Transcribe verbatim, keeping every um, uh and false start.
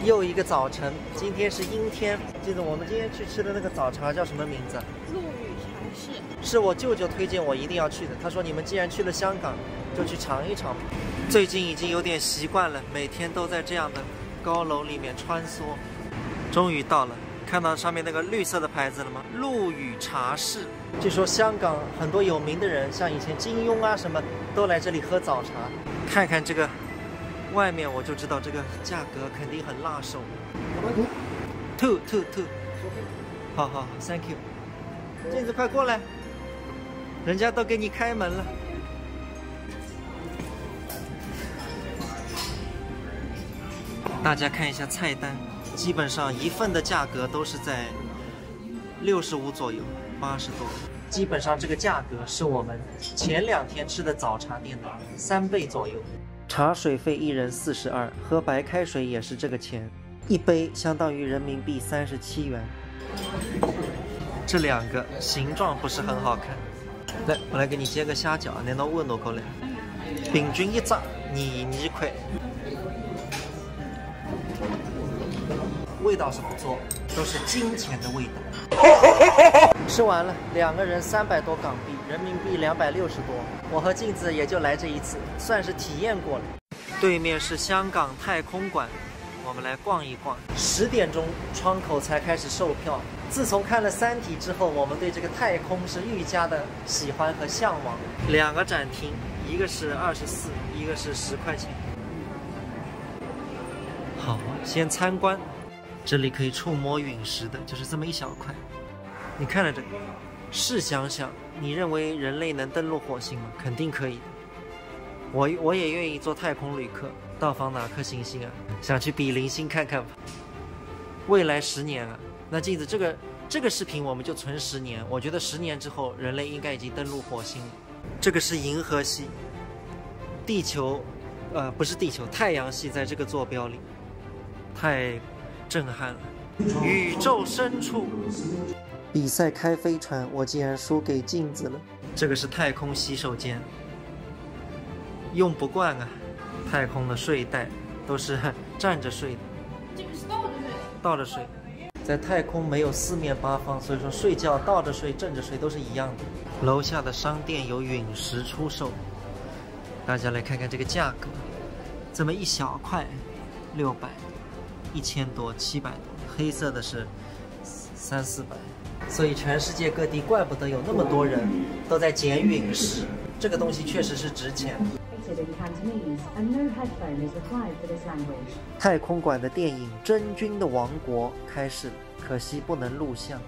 又一个早晨，今天是阴天。记得我们今天去吃的那个早茶叫什么名字？陆羽茶室。是我舅舅推荐我一定要去的，他说你们既然去了香港，就去尝一尝吧。最近已经有点习惯了，每天都在这样的高楼里面穿梭。终于到了，看到上面那个绿色的牌子了吗？陆羽茶室。据说香港很多有名的人，像以前金庸啊什么，都来这里喝早茶。看看这个外面，我就知道这个价格肯定很辣手。Two two two，好好好，thank you。镜子快过来，人家都给你开门了。大家看一下菜单，基本上一份的价格都是在六十五左右，八十多。基本上这个价格是我们前两天吃的早茶店的三倍左右。茶水费一人四十二，喝白开水也是这个钱，一杯相当于人民币三十七元。这两个形状不是很好看。来，我来给你煎个虾饺，拿到问到过来。平均一只廿二块。味道是不错，都是金钱的味道。吃完了，两个人三百多港币，人民币两百六十多。我和镜子也就来这一次，算是体验过了。对面是香港太空馆，我们来逛一逛。十点钟窗口才开始售票。自从看了《三体》之后，我们对这个太空是愈加的喜欢和向往。两个展厅，一个是二十四，一个是十块钱。好，先参观。这里可以触摸陨石的，就是这么一小块。你看着这个，试想想，你认为人类能登陆火星吗？肯定可以的。我我也愿意做太空旅客，到访哪颗行星啊？想去比邻星看看吧。未来十年啊，那镜子，这个这个视频我们就存十年，我觉得十年之后人类应该已经登陆火星了。这个是银河系，地球，呃，不是地球，太阳系在这个坐标里，太震撼了。宇宙深处，比赛开飞船，我竟然输给镜子了。这个是太空洗手间，用不惯啊，太空的睡袋都是站着睡的，这个是倒着睡的。倒着睡。在太空没有四面八方，所以说睡觉倒着睡、正着睡都是一样的。楼下的商店有陨石出售，大家来看看这个价格，这么一小块，六百、一千多、七百多，黑色的是三四百。所以全世界各地怪不得有那么多人都在捡陨石，这个东西确实是值钱。 Translated in Cantonese, and no headphone is required for this language. 太空馆的电影《真菌的王国》开始了，可惜不能录像。